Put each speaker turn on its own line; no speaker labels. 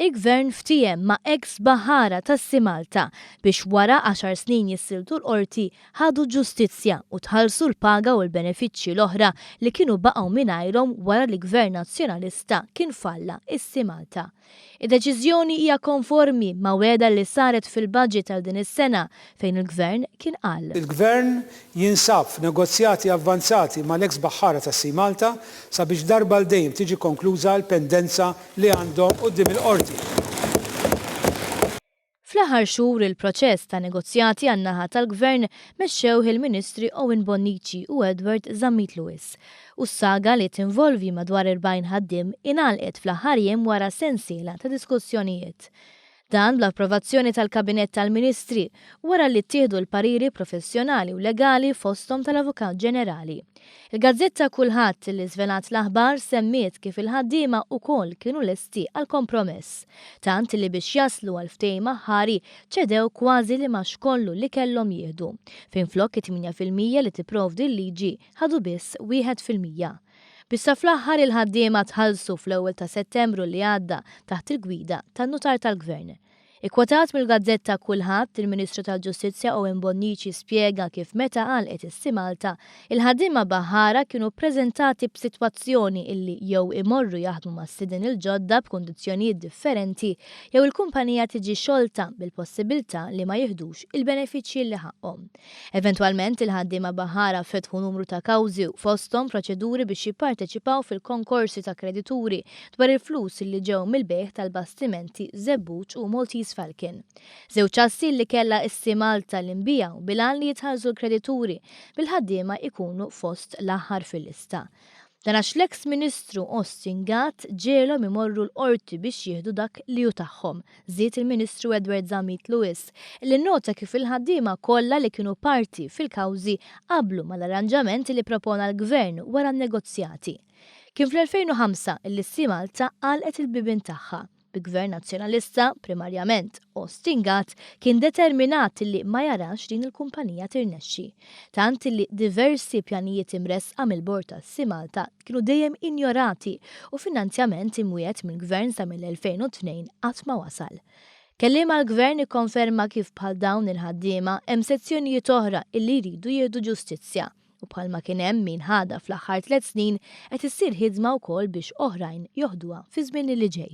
Il-Gvern ftiehem ma' eks baħħara tas-Sea Malta biex wara għaxar snin jissiltu l-Qorti ħadu ġustizzja u tħallsu l-paga u l-benefiċċji l-oħra li kienu baqgħu mingħajrhom wara li Gvern Nazzjonalista kien falla s-Sea Malta. Id-deċiżjoni hija konformi ma' wegħda li saret fil-budget għal din is-sena fejn il-Gvern kien qal.
Il-Gvern jinsab f'negozjati avvanzati mal-eks baħħara tas-Sea Malta sabiex darba għal dejjem tiġi konkluża l-pendenza li għandhom quddiem il-Qorti.
Fl-aħħar xhur il-proċess ta' negozjati għan-naħa tal-Gvern mexxewh il-Ministri Owen Bonnici u Edward Zammit Lewis. U s-saga li tinvolvi madwar 40 ħaddiem ingħalqet fl-aħħar jiem wara sensiela ta' diskussjonijiet. Dan bl-approvazzjoni tal-Kabinett tal-Ministri, wara li ttieħdu l-pariri professjonali u legali fosthom tal-Avukat Ġenerali. Il-gazzetta Kullħadd li żvelat l-aħbar semmiet kif il-ħaddiema ukoll kienu lesti għal kompromess, tant li biex jaslu għal ftehim aħħari ċedew kważi l-imgħax kollu li kellhom jieħdu, fejn flok it-8% li tipprovdi l-liġi ħadu biss 1%. Biex sa fl-aħħar il-ħaddiema tħallsu fl-ewwel ta' Settembru li għadda taħt il-gwida tan-Nutar tal-Gvern. Ikkwotat mill-gazzetta Kullħadd, il-Ministru tal-Ġustizzja Owen Bonnici spjega kif meta għalqet is-Sea Malta, il-ħaddiema baħħara kienu ppreżentati b'sitwazzjoni illi jew imorru jaħdmu mas-sidien il-ġodda b'kundizzjonijiet differenti jew il-kumpanija tiġi xolta bil-possibilità li ma jiħdux il-benefiċċji li ħaqqhom. Eventwalment, il-ħaddiema baħħara fetħu numru ta' kawżi, fosthom proċeduri biex jipparteċipaw fil-konkorsi ta' kredituri dwar il-flus li ġew mill-bejgħ tal-bastimenti Żebbuġ u Maltese Falcon. Żewġ assi li kellha s-Sea Malta li nbiegħu bil-għan li jitħallsu l-kredituri, bil-ħaddiema jkunu fost l-aħħar fil-lista. Dan għax l-eks Ministru Austin Gatt ġiegħlhom imorru l-Qorti biex jieħdu dak li hu tagħhom, żied il-Ministru Edward Zammit Lewis, li nnota kif il-ħaddiema kollha li kienu parti fil-kawżi qablu mal-arranġament li ppropona l-Gvern wara n-negozjati. Kien fl-2005 li s-Sea Malta għalqet il-bibien tagħha. Bi Gvern Nazzjonalista, primarjament Austin Gatt, kien determinat li ma jarax din il-kumpanija tirnexxi. Tant li diversi pjanijiet imressqa mill-Bord tas-Sea Malta kienu dejjem injorati u finanzjament imwiegħed mill-Gvern sa mill-2002 qatt ma wasal. Kelliem għall-Gvern ikkonferma kif bħal dawn il-ħaddiema hemm sezzjonijiet oħra illi jridu jieħdu ġustizzja u bħalma kien hemm min ħadha fl-aħħar tlett snin qed issir ħidma wkoll biex oħrajn joħduha fiż-żmien li ġej.